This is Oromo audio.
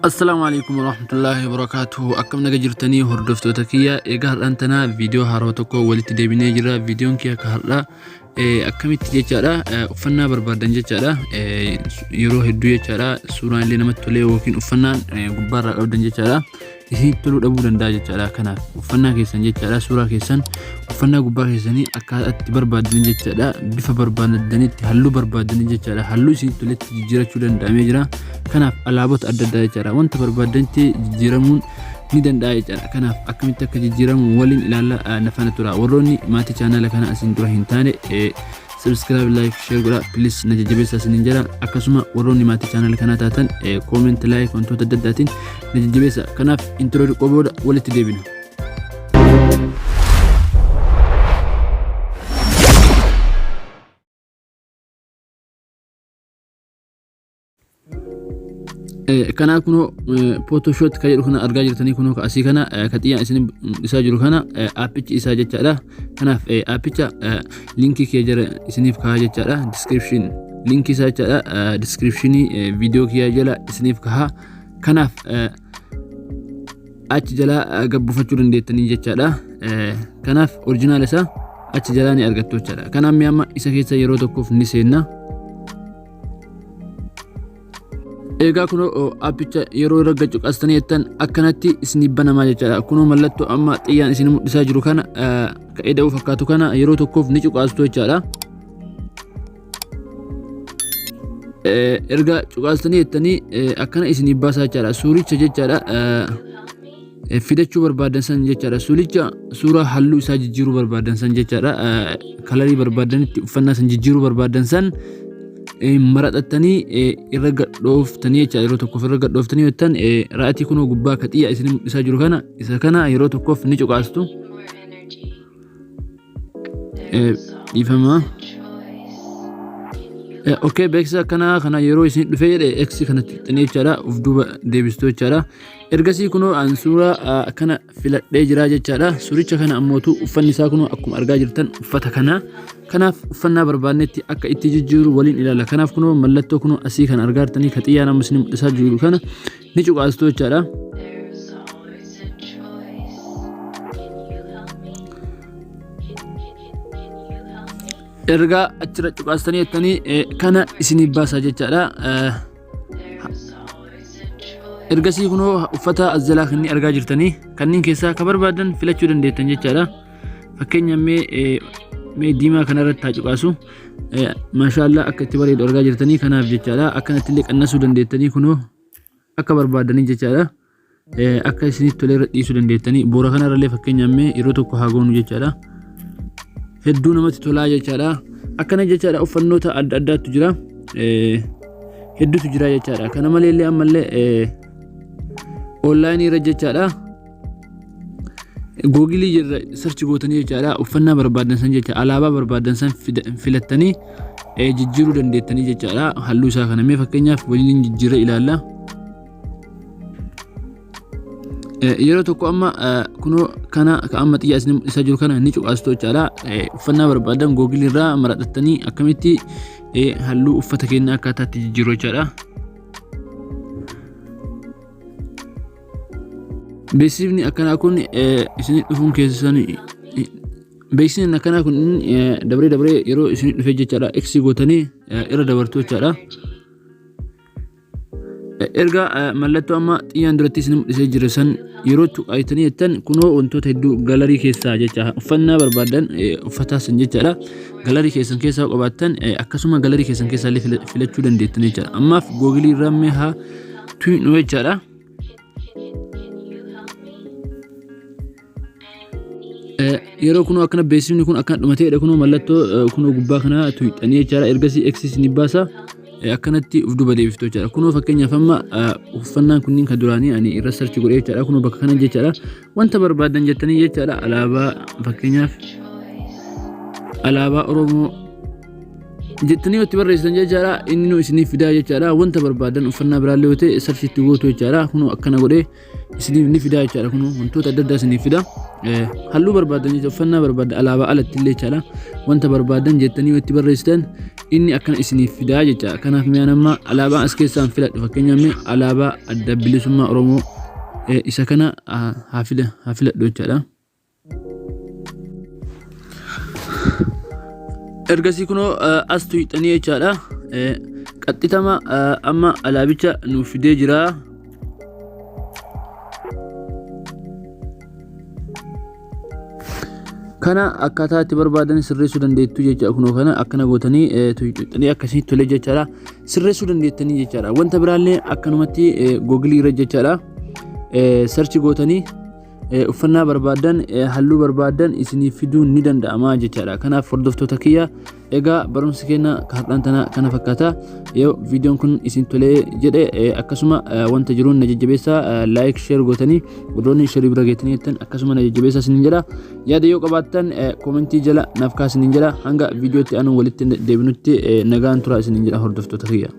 Assalaamu alaikum warahmatullahi wabarakatuh. Akkam naga jirtanii hordoftoota kiyya. Egaa har'aan tana viidiyoo haarawaa tokko walitti deebinee jira. Viidiyoon kiyya ka har'aa akkamitti jechaadha uffannaa barbaadan jechaadha yeroo hedduu jechaadha suuraan illee namatti tolee yookiin uffannaan gubbaarraa qabdan jechaadha isinitti toluu dhabuu danda'a jechaadha. Kanaaf uffannaa keessan jechaadha suuraa keessan uffannaa gubbaa keessanii akkaataa itti barbaaddan jechaadha bifa barbaadanitti halluu barbaadanii jechaadha halluu isinitti toletti jijjiirachuu danda'amee jira. Kanaaf alaabota adda addaa jechaadha wanta barbaadanitti jijjiiramuun ni danda'a jechaadha. Kanaaf akkamitti akka jijjiiramu waliin ilaalla, na faana tura. Warroonni maatii chaanaala kana asiin dura hin taane subscribe, like, share godhaa, please na jajjabeessaa isiniin jedha. Akkasuma warroonni maatii chaanaala kanaa taatan comment, like, wantoota adda addaatiin na jajjabeessa. Kanaaf intro xiqqoo booda walitti deebina. Kanaa kunoo photoshop kan jedhu kana argaa jirtanii, kunoo asii kana ka xiyyaan isin isaa jiru kana aappichi isaa jechaadha. Kanaaf aappicha linkii kee jala isiniif kahaa jechaadha. Description linkii isaa jechaadha descriptionii viidiyoo kiyyaa jala isiniif kahaa. Kanaaf achi jalaa gabbifachuu dandeettanii jechaadha. Kanaaf orjinaala isaa achi jalaa ni argattu jechaadha. Kanaaf mee amma isa keessa yeroo tokkoof ni seenna. Egaa kunoo aappicha yeroo irra cuqaastanii jettan akkanatti isinii banamaa jechaadha. Kunoo mallattoo amma xiyyaan isin mul'isaa jiru kana ka eda'uu fakkaatu kana yeroo tokkoof ni cuqaastu jechaadha. Erga cuqaastanii jettanii akkana isinii baasaa jechaadha. Suuricha jechaadha fidachuu barbaadan san jechaadha. Suuricha suuraa halluu isaa jijjiiruu barbaadan san jechaadha. Kalarii barbaadanitti uffannaa san jijjiiruu barbaadan san maraxattanii irra gadhooftanii jechaadha. Yeroo tokkoof irra gadhooftanii jettan ra'atii kunoo gubbaa ka xiyya isin mul'isaa jiru kana isa kana yeroo tokkoof ni cuqaastu. Dhiifama. Okay, beeksisa akkanaa kana yeroo isin dhufee jedhe X kana tuqxanii jechaadha of duuba deebistu jechaadha. Ergasii kunoo an suuraa kana filadhee jira jechaadha. Suuricha kana ammootu uffanni isaa kunoo akkuma argaa jirtan uffata kana. Kanaaf uffannaa barbaannetti akka itti jijjiiru waliin ilaalla. Kanaaf kunoo mallattoo kunoo asii kan argaa jirtanii ka xiyyaan amma isin mul'isaa jiru kana ni cuqaastu jechaadha. There's always a choice. Can you help me? Can you help me? Ergaa achirra cuqaastanii jettanii kana isiniif baasaa jechaadha. There's always a choice. Ergasii kunoo uffata as jalaa kanneen argaa jirtanii kanneen keessaa ka barbaadan filachuu dandeettan jechaadha. Fakkeenya mee diimaa kanarratti haa cuqaasu. Maashaallaa akka itti bareedu argaa jirtanii, kanaaf jechaadha. Akkanatti illee qannasuu dandeettanii kunoo akka barbaadanii jechaadha. Akka isinitti tolee irra dhiisuu dandeettanii boora kanarrallee fakkeenya mee yeroo tokko haa goonu jechaadha. Hedduu namatti tolaa jechaadha. Akkana jechaadha uffannoota adda addaatu jira. Hedduutu jira jechaadha. Kana maleellee ammallee onlaayinii irra jechaadha. Googilii irra search gootanii jechaadha. Uffannaa barbaadan san jecha alaabaa barbaadan san filattanii jijjiiruu dandeettanii jechaadha. Halluu isaa kana mee fakkeenyaaf waliin jijjiirra ilaalla. Yeroo tokko amma kunoo kana ka amma xiyyaa isin mul'isaa jiru kana ni cuqaastu jechaadha. Uffannaa barbaadan googilii irraa maradhattanii akkamitti halluu uffata keenyaa akkaataatti jijjiiruu jechaadha. Beeksifni akkanaa kun isin dhufuun keessan beeksisni akkanaa kun dabaree dabaree yeroo isin dhufe jechaadha. X gootanii irra dabartu jechaadha. Erga mallattoo amma xiyyaan duratti isin mul'isee jiru san yeroo tuqaayitanii jettan kunoo wantoota hedduu galarii keessaa jecha uffannaa barbaadan uffataa san jechaadha. Galarii keessan keessaa qabaattan akkasuma galarii keessan keessaa illee filachuu dandeettan jechaadha. Ammaaf googilii irraa mee haa tuqnu jechaadha. Can you help me? I need Yeroo kunoo akkana beeksifni kun akkana dhumateedha, kunoo mallattoo kunoo gubbaa kanaa tuqxanii jechaadha. Ergasii X ni baasa. Akkanatti of duuba deebiftu jechaadha. Kunoo fakkeenyaaf amma uffannaan kunniin kan duraanii ani irra search godhee jechaadha. Kunoo bakka kana jechaadha. Wanta barbaadan jettanii jechaadha. Alaabaa fakkeenyaaf alaabaa Oromoo Jettanii itti barreessitan jechaadha. Inni nu isiniif fidaa jechaadha. Wanta barbaadan uffannaa biraallee yoo ta'e search itti gootu jechaadha. Kunoo akkana godhee isiniif ni fidaa jechaadha. Kunoo wantoota adda addaa isiniif fida. Halluu barbaadan jecha uffannaa barbaadan alaabaa alatti illee jechaadha. Wanta barbaadan jettanii yoo itti barreessitan inni akkana isiniif fidaa jechaadha. Kanaaf mi'aan amma alaabaa as keessaan filadhu. Fakkeenyaaf mee alaabaa Adda Bilisummaa Oromoo isa kana haa filadhu jechaadha. Ergasii kunoo as tuyxanii jechaadha. Qaxxitama amma alaabicha nuuf fidee jira. Kana akkaataa itti barbaadan sirreessuu dandeettu jecha kunoo kana akkana gootanii tuyxanii akkasii tole jechaadha. Sirreessuu dandeettanii jechaadha. Wanta biraallee akkanumatti googilii irra jechaadha. Sarchi gootanii uffannaa barbaadan halluu barbaadan isiniif fiduun ni danda'ama jechaadha. Kanaaf hordoftoota kiyya egaa barumsi keenya har'aan tana kana fakkaata. Yoo viidiyoon kun isin tolee jedhe akkasuma wanta jiruun na jajjabeessaa like share gootanii warroonni sharii bira geettanii jettan akkasuma na jajjabeessaa isiniin jedha. Yaada yoo qabaattan koomentii jala naaf kaasiniin jedha. Hanga viidiyootti aanu walitti deebinutti nagaan turaa isiniin jedha hordoftoota kiyya.